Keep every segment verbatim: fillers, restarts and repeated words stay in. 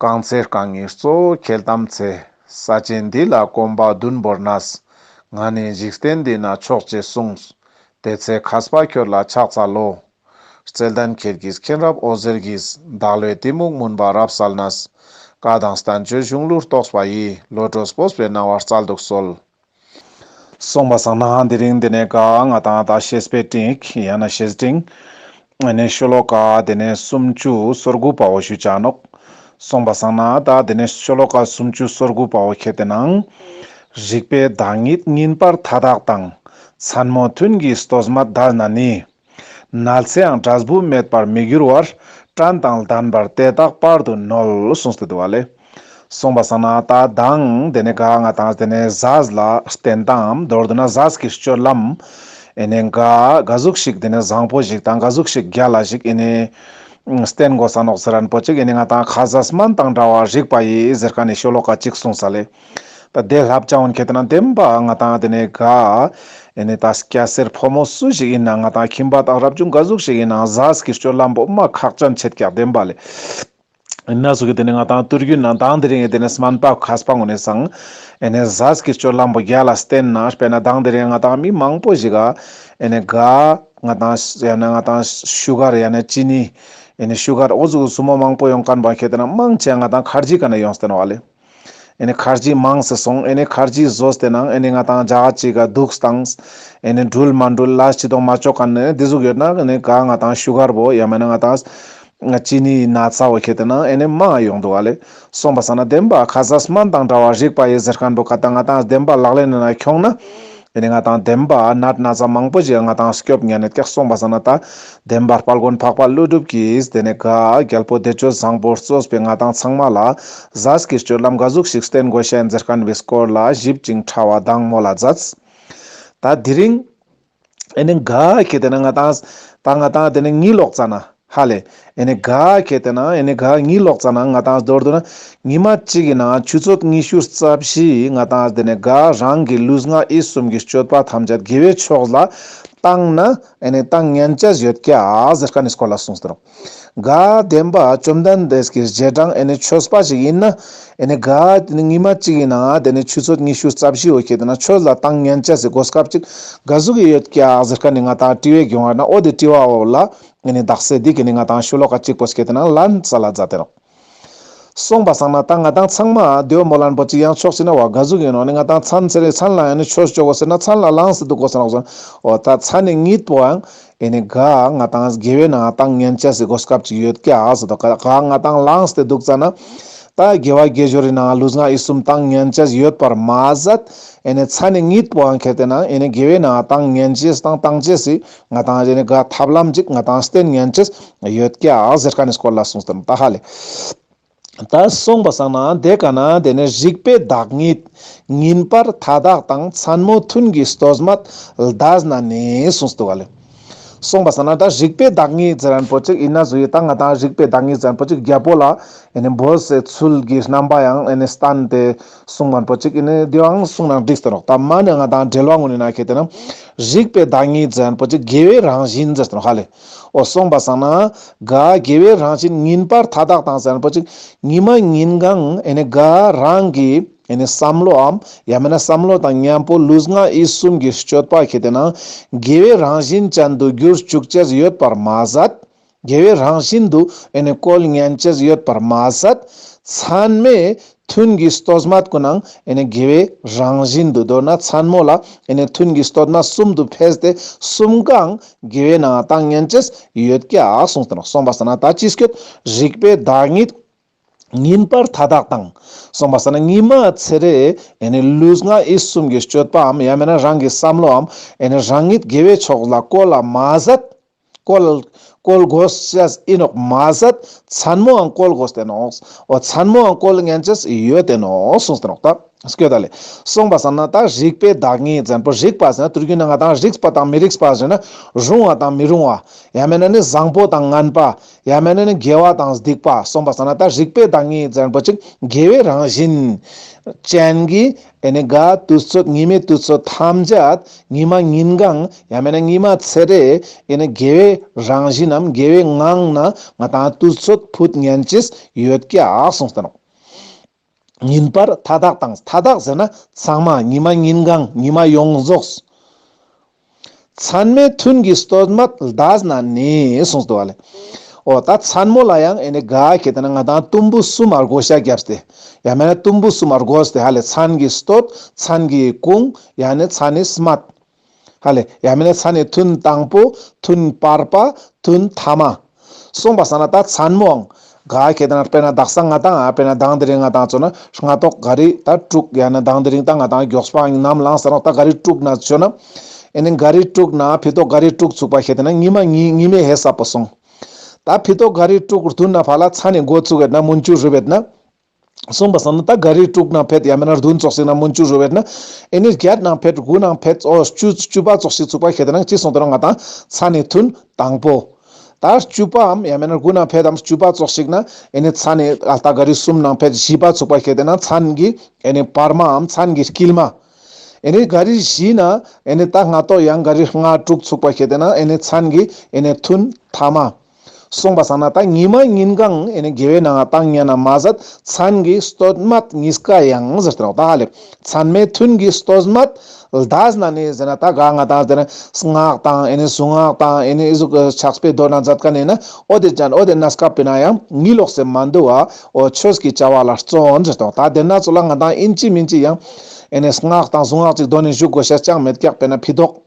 གང་ཚེ་རྐང་གཉིས་གཙོ་བོ་ཁྱེལ་ཏམ་ཚེ། ས་ཆེན་འདི་ལ་གོམ་པ་བདུན་བོར་ནས། ང་ནི་འཇིག་རྟེན་འདི་ན་མཆོག་ཅེས་གསུངས། དེ་ཚེ་མཁས་པ་ཁྱོད་ལ་ཕྱག་འཚལ་ལོ། བརྩེ་ལྡན་ཁྱེད་ཀྱིས་མཁྱེན་རབ་འོད་ཟེར་གྱིས། བདག་བློའི་གཏི་མུག་མུན་པ་རབ་བསལ་ནས། བཀའ་དང་བསྟན་བཅོས་གཞུང་ལུགས་རྟོགས་པ་ཡི། བློ་གྲོས་སྤོབས་པའི་སྣང་བ་སྩལ་དུ་གསོལ། སོང་པ་སང་ན་དེ་རིང་དེ་ནས་ག་ང་ཏང་ད་བཤེས་པའི་སྤྲིངས་ཡང་ན་བཤེས་སྤྲིངས་ཨ་ནི་ཤོ་ལོ་ཀ་དེ་ནས་སུམ་ཅུ་སོ་དགུ་པའོ་ཞུ་ཅ་ནོག། སོང་པ་སང་ན་ད་དེ་ནས་ཤོ་ལོ་ཀ་སུམ་ཅུ་སོ་དགུ་པའོ་ཁྱེར་ཏེ་ནང་། རིག་པའི་བདག་ཉིད་ངེས་པར་མཐའ་དག་དང་། མཚན་མོ་ཐུན་གྱི་བསྟོད་སྨད་འདས་ན་ནི། ནལ་ཚེའང་འབྲས་བུ་མེད་པར་མི་འགྱུར་བར། དྲན་དང་ལྡན་པར་དེ་དག་བར་དུ་ནོད། གསུངས་ཏེ་འདུག་པ་ལེ། སོང་པ་སང་ན་ད་དང་དེ་ནས་ག་ང་ཏང་དེ་ནས་ཟས་ལ་བརྟེན་ཏམ་མདོར་བསྡུ་ན་ཟས་ཀྱི་སྤྱོད་ལམ་ཨེ་ནས་ག་ག་ཟུག་ཞིག་དེ་ནས་བཟང་པོ་ཞིག་དང་ག་ཟུག་ཞིག་རྒྱལ་ལ་ཞིག་ཨེ་ནས་བསྟེན་དགོས་ས་ནོག་ཟེར་རན་པོ་ཅིག་ཨེ་ནས་ང་ཏང་ཁ་ཟས་སྨན་དང་འདྲ་བར་རིག་པ་ཡིས་ཟེར་མཁན་ནི་ཤོ་ལོ་ཀ་གཅིག་གསུངས་ས་ལེ། ད་དེ་ལྷབ་ཅ་འོན་ཁྱེར་ཏེ་ན་བདེན་པ་ང་ཏང་དེ་ནས་ག་ཨེ་ནས་ད་སྐྱ་སེར་ཕོ་མོ་སུ་ཞིག་ཡིན་ན་ང་ཏང་ཁྱིམ་པ་དང་རབ་བྱུང་ག་ཟུག་ཞིག་ཡིན་ན་ཟས་ཀྱི་སྤྱོད་ལམ་པོ་མ་ཁག་ཅན་ཆེད་ཀྱག་བདེན་པ་ལེ། ཨེ་ན་སུ་གི་དེ་ནས་ང་ཏང་དུས་རྒྱུན་ན་དང་དེ་རིང་དེ་ནས་སྨན་པ་མཁས་པ་ངོ་ནས་སང་ཨེ་ནས་ཟས་ཀྱི་སྤྱོད་ལམ་པོ་རྒྱལ་ལ་བསྟེན་ན་དཔེར་ན་དང་དེ་རིང་ང་ཏང་མི་མང་པོ་ཞིག་ག་ཨེ་ནས་ག་ང་ཏང་ཡང་ན་ང་ཏང་ཤུ་གར་ཡང་ན་ཅི་ནི་ཨེ་ནས་ཤུ་གར་འོ་ཟུག་སུ་མོ་མང་པོ་ཡོང་མཁན་པ་ཁྱེར་ཏེ་ན་མང་ཆེ་ང་ཏང་ཁར་ཇི་ཀ་ནས་ཡོངས་ཏེ་ནོག་པ་ལེ། ཨེ་ནས་ཁར་ཇི་མང་སེ་སོང་ཨེ་ནས་ཁར་ཇི་བཟོས་ཏེ་ནང་ཨེ་ནས་ང་ཏང་ཇ་ག་ཅིག་ག་དུག་སྟངས་ཨེ་ནས་འགྲུལ་མ་འགྲུལ་ལ་ཅི་དོང་མ་ཅོ་མཁན་ནས་དེ་ཟུག་ཡོད་ན་ཨེ་ནས་ག་ང་ཏང་ཤུ་གར་བོ་ཡང་མེད་ན་ང་ཏང་ཅི་ནི་ན་ཚ་བོ་ཁྱེར་ཏེ་ན་ཨེ་ནས་མང་ཡོང་འདུག་པ་ལེ། སོང་པ་སང་ན་བདེན་པ་ཁ་ཟས་སྨན་དང་འདྲ་བར་རིག་པ་ཡིས་ཟེར་མཁན་པོ་ཁ་ཏ་ང་ཏང་བདེན་པ་ལག་ལེན་ནང་ཁྱོང་ན་ཨེ་ནས་ང་ཏང་བདེན་པ་ནད་ན་ཚ་མང་པོ་ཞིག་ང་ཏང་སྐྱོབ་ཉན་ནས་ཀྱག། སོང་པ་སང་ན་ད་བདེན་པ་དཔལ་མགོན་འཕགས་པ་ཀླུ་སྒྲུབ་ཀྱིས་དེ་ནས་ག་རྒྱལ་པོ་བདེ་སྤྱོད་བཟང་པོ་གཙོས་པའི་ང་ཏང་ཚང་མ་ལ་ཟས་ཀྱི་སྤྱོད་ལམ་ག་ཟུག་ཞིག་བསྟེན་དགོས་ཤེས་ཟེར་མཁན་བོའི་སྐོར་ལ་ཞིབ་ཅིང་ཕྲ་བ་དང་མོལ་ལ་མཛད། ད་དེ་རིང་ཨེ་ནས་ག་ཁྱེར་ཏེ་ན་ང་ཏང་ད་ང་ཏང་དེ་ནས་གཉིད་ལོག་ཙ་ན་ཧ་ལེ། ཨེ་ནས་ག་ཁྱེར་ཏེ་ན་ཨེ་ནས་ག་གཉིད་ལོག་ཙ་ན་ང་ཏང་མདོར་བསྡུ་ན་ཉི་མ་གཅིག་གི་ནང་ཆུ་ཚོད་ཉི་ཤུ་རྩ་བཞི་ང་ཏང་དེ་ནས་ག་རང་གི་ལུས་ངག་ཡིད་གསུམ་གྱི་སྤྱོད་པ་ཐམས་ཅད་དགེ་བའི་ཕྱོགས་ལ་བཏང་ན་ཨེ་ནས་བཏང་ཉན་ཅེས་ཡོད་ཀྱག་ཟེར་མཁན་ནི་སྐོར་ལ་གསུངས་ཏེ་རོ། ག་བདེན་པ་བཅོམ་ལྡན་འདས་ཀྱི་རྗེས་འབྲང་ཨེ་ནས་ཆོས་པ་ཞིག་ཡིན་ན་ཨེ་ནས་ག་དེ་ནས་ཉི་མ་གཅིག་ཡིན་ན་དེ་ནས་ཆུ་ཚོད་ཉི་ཤུ་རྩ་བཞི་འོ་ཁྱེར་ཏེ་ན་ཆོས་ལ་བཏང་ཉན་ཅེས་སི་གོ་སྐབས་ཅིག་ག་ཟུག་གི་ཡོད་ཀྱག་ཟེར་མཁན་ནི་ང་ཏང་དྲི་བའི་གྱོང་བ་ན་འོ་དེ་དྲི་བ་འོ་ལ་ཨེ་ནས་དག་ས་འདི་གི་ནི་ང་ཏང་ཤོ་ལོ་ཀ་གཅིག་པོ་ཁྱེར་ཏེ་ན་ལན་སལ་ལ་མཛད་དེ་རོ། སོང་པ་སང་ན་ད་ང་ཏང་ཚང་མ་དེའོ་མོལ་ལན་པོ་ཅིག་ཡང་ཕྱོགས་ཅིག་ན་བ་ག་ཟུག་ཡིན་ནོག་ནི་ང་ཏང་མཚན་ཚེ་རེ་མཚན་ལ་ཡང་ནི་ཆོས་ཅོ་གོ་ཟེར་ན་མཚན་ལ་ལངས་ཏེ་འདུག་གོ་ཟེར་ན་གོ་ཟེར་ན་འོ་ད་མཚན་ནི་གཉིད་པོའང་ཨེ་ནི་ག་ང་ཏང་དགེ་བའི་ནང་བཏང་ཉན་ཅེས་སི་གོ་སྐབས་ཅིག་ཡོད་ཀྱག་ཟེར་དོ། ག་ག་ང་ཏང་ལངས་ཏེ་འདུག་ཙ་ན་ད་དགེ་བ་དགེ་སྦྱོར་རི་ནང་ལུས་ངག་ཡིད་གསུམ་བཏང་ཉན་ཅེས་ཡོད་པར་མ་ཟད་ཨེ་ནི་མཚན་ནི་གཉིད་པོའང་ཁྱེར་ཏེ་ན་ཨེ་ནི་དགེ་བའི་ནང་བཏང་ཉན་ཅེས་དང་བཏང་ཅེས་སི་ང་ཏང་ཨེ་ནི་ག་ཐབས་ལམ་ཅིག་ང་ཏང་བསྟེན་ཉན་ཅེས་ཡོད་ཀྱག་ཟེར་མཁན་ནི་སྐོར་ལ་གསུངས་ཏེ་ད་ཧ་ལེ། ད་སོང་པ་སང་ན་དེ་ཀ་ན་དེ་ནི་རིག་པའི་བདག་ཉིད་ངེས་པར་མཐའ་དག་དང་། མཚན་མོ་ཐུན་གྱི་བསྟོད་སྨད་འདས་ན་ནི་གསུངས་ཏེ་འདུག་ག་ལེ། སོང་པ་སང་ན་ད་རིག་པའི་བདག་ཉིད་ཟེར་མཁན་པོ་ཅིག་ཡིན་ན་ཟུ་ཡི་ད་ང་ཏང་རིག་པའི་བདག་ཉིད་ཟེར་མཁན་པོ་ཅིག་རྒྱལ་པོ་ལ་ཨེ་ནི་འབོད་སའི་ཚུལ་གྱི་རྣམ་པ་ཡང་ཨེ་ནི་བསྟན་ཏེ་གསུངས་མཁན་པོ་ཅིག་ཨེ་ནི་དེའང་གསུངས་ན་འགྲིག་སྟེ་ནོག། ད་མ་ནི་ང་ཏང་འགྲེལ་བ་ངོ་ནི་ན་ཁྱེར་ཏེ་ན་རིག་པའི་བདག་ཉིད་ཟེར་མཁན་པོ་ཅིག་དགེ་བའི་རང་བཞིན་ཟེར་ཏེ་ནོག་ཧ་ལེ། འོ་སོང་པ་སང་ན་ག་དགེ་བའི་རང་བཞིན་ངེས་པར་མཐའ་དག་དང་ཟེར་མཁན་པོ་ཅིག་ཉི་མ་ཉིན་གང་ཨེ་ནི་ག་རང་གི་ཨེ་ནི་བསམ་བློའམ་ཡང་མིན་ན་བསམ་བློ་དང་མཉམ་པོ་ལུས་ངག་ཡིད་གསུམ་གྱི་སྤྱོད་པ་ཁྱེར་ཏེ་ན་དགེ་བའི་རང་བཞིན་ཅན་དུ་གྱུར་བཅུག་ཅེས་ཡོད་པར་མ་ཟད། དགེ་བའི་རང་བཞིན་དུ་ཨེ་ནི་བཀོལ་ཉན་ཅེས་ཡོད་པར་མ་ཟད། མཚན་མོའི་ཐུན་གྱི་བསྟོད་སྨད་ཀུན་ནང་ཨེ་ནི་དགེ་བའི་རང་བཞིན་དུ་མདོར་ན་མཚན་མོ་ལ་ཨེ་ནི་ཐུན་གྱི་བསྟོད་སྨད་གསུམ་དུ་ཕེས་ཏེ་གསུམ་ཀའང་དགེ་བའི་ནང་བཏང་ཉན་ཅེས་ཡོད་ཀྱག་གསུངས་ཏེ་ནོག། སོང་པ་སང་ན་ད་ཅི་སྐད་རིག་པའི་བདག་ཉིད་ངེས་པར་མཐའ་དག་དང་། སོང་པ་སང་ན་ཉི་མ་ཚེ་རེ་ཨེ་ནི་ལུས་ངག་ཡིད་གསུམ་གྱི་སྤྱོད་པའམ་ཡང་མིན་ན་རང་གི་བསམ་བློའམ་ཨེ་ནི་རང་ཉིད་དགེ་བའི་ཕྱོགས་ལ་བཀོལ་ལ་མ་ཟད། བཀོལ་བཀོལ་དགོས་ཤེས་ཨིན་ནོག་མ་ཟད་མཚན་མོའང་བཀོལ་དགོས་ཏེ་ནོག། འོ་མཚན་མོའང་བཀོལ་ཉན་ཅེས་ཡོད་དེ་ནོག་གསུངས་ཏེ་ནོག་ད། སྐྱོད་ད་ལེ། གསུངས་པ་སང་ན་ད་རིག་པའི་བདག་ཉིད་ཟེར་པོ། རིག་པ་ཟེར་ན་དུས་རྒྱུན་ན་ང་དང་རིག་པ་དང་མི་རིག་པ་ཟེར་ན་རུང་བ་དང་མི་རུང་བ། ཡང་མེད་ན་ནི་བཟང་པོ་དང་ངན་པ། ཡང་མེད་ན་ནི་དགེ་བ་དང་སྡིག་པ། གསུངས་པ་སང་ན་ད་རིག་པའི་བདག་ཉིད་ཟེར་པོ་ཅིག་དགེ་བའི་རང་བཞིན་ཅན་གྱི་ཨེ་ནི་ག་དུས་ཚོད་ཉི་མའི་དུས་ཚོད་ཐམས་ཅད་ཉི་མ་ཉིན་གང་ཡང་མེད་ན་ཉི་མ་ཚེ་རེ་ཨེ་ནི་དགེ་བའི་རང་བཞིན་ནམ་དགེ་བའི་ངང་ན་ང་དང་དུས་ཚོད་ཕུད་ཉན་ཅེས་ཡོད་ཀྱག་གསུངས་ཏེ་ནོག་ཉིན་པར་མཐའ་དག་དང་། མཐའ་དག་ཟེར་ན་ཚང་མ་ཉི་མ་ཉིན་གང་ཉི་མ་ཡོངས་རྫོགས། མཚན་མའི་ཐུན་གྱི་སྟོད་སྨད་ལྡས་ན་ནི་གསུངས་འདུག་བ་ལེ། འོ་ད་མཚན་མོ་ལ་ཡང་ཨེ་ནི་ག་ཁེ་ཏེ་ན་ང་དང་དུམ་བུ་གསུམ་མ་བགོ་བཤའ་བརྒྱབ་སྟེ། ཡང་མེད་ན་དུམ་བུ་གསུམ་མ་བགོས་ཏེ་ཧ་ལེ། མཚན་གྱི་སྟོད། མཚན་གྱི་གུང་། ཡང་ནི་མཚན་ནི་སྨད། ཧ་ལེ། ཡང་མེད་ན་མཚན་ནི་ཐུན་དང་པོ། ཐུན་བར་པ། ཐུན་ཐ་མ། གསུངས་པ་སང་ན་ད་མཚན་མོའང་ག་ཁེ་ཏེ་ན་དཔེར་ན་དག་ས་ང་དང་ཨ་དཔེར་ན་མདང་དེ་རིང་ང་དང་ཚོ་ན་སྔ་ཏོག་ག་རི་ད་དྲུག་ཡང་ན་མདང་དེ་རིང་ད་ང་དང་མགྱོགས་པ་ནམ་ལངས་ས་ནོག་ད་ག་རི་དྲུག་ན་ཚོ་ན་ཨེ་ནི་ག་རི་དྲུག་ན་ཕི་ཏོག་ག་རི་དྲུག་ཚུགས་པ་ཁེ་ཏེ་ན་ཉི་མ་ཉི་ཉི་མའི་ཧེ་སབ་པོ་སོང་། ད་ཕི་ཏོག་ག་རི་དྲུག་བདུན་ན་ཕ་ལ་མཚན་ནི་འགོ་ཚུགས་ཡོད་ན་མུན་ཆུ་རུབ་ཡོད་ན། གསུངས་པ་སང་ན་ད་ག་རི་དྲུག་ནང་ཕེད་ཡང་མེད་ན་བདུན་ཙོགས་ཤིག་ན་མུན་ཆུ་རུབ་ཡོད་ན། ཨེ་ནི་བརྒྱད་ནང་ཕེད་དགུ་ནང་ཕེད་འོ་བཅུ་བཅུ་པ་ཙོགས་ཤིག་ཚུགས་པ་ཁེ་ཏེ་ན་ཅི་སོང་དེ་རང་ང་དང་མཚན་ནི་ཐུན་དང་པོ། ད་བཅུ་པའམ་ཡང་མེད་ན་དགུ་ནང་ཕེད་དམ་བཅུ་པ་ཙོགས་ཤིག་ན་ཨེ་ནི་མཚན་ནི་ཨ་ད་ག་རི་གསུམ་ནང་ཕེད་བཞི་པ་ཚུགས་པ་ཁེ་ཏེ་ན་མཚན་གྱི་ཨེ་ནི་བར་མའམ་མཚན་གྱི་དཀྱིལ་མ། ཨེ་ནི་ག་རི་བཞི་ན་ཨེ་ནི་ད་སྔ་ཏོག་ཡང་ག་རི་ལྔ་དྲུག་ཚུགས་པ་ཁེ་ཏེ་ན་ཨེ་ནི་མཚན་གྱི་ཨེ་ནི་ཐུན་ཐ་མ། གསུངས་པ་སང་ན་ད་ཉི་མ་ཉིན་གང་ཨེ་ནི་དགེ་བའི་ནང་བཏང་ཉན་ན་མ་ཟད་མཚན་གྱི་སྟོད་སྨད་གཉིས་ཀ་ཡང་ཟེར་ཏེ་ནོག་ད་ཧ་ལེ། མཚན་མའི་ཐུན་གྱི་སྟོད་སྨད་ལྡས་ན་ནི་ཟེར་ན་ད་ག་ང་དང་ཟེར་ན་སྔགས་དང་ཨེ་ནི་གཟུངས་སྔགས་དང་ཨེ་ནི་ཨི་ཟུག་ཕྱག་དཔེ་འདོན་ན་མཛད་མཁན་ཡིན་ན་འོ་དེ་ཅན་འོ་དེ་གནས་སྐབས་པའི་ན་ཡང་གཉིད་ལོག་སེ་མ་འདུག་བ། འོ་ཆོས་ཀྱི་བྱ་བ་ལ་བརྩོན་ཟེར་ཏེ་ནོག་ད་དེ་ན་ཚོ་ལ་ང་དང་ཨིན་ཅི་མིན་ཅི་ཡང་ཨེ་ནི་སྔགས་དང་གཟུངས་སྔགས་ཅིག་འདོན་ནས་བཞུགས་དགོས་ཤེས་ཅང་མེད་ཀྱག་དཔེར་ན་ཕི་ཏོག་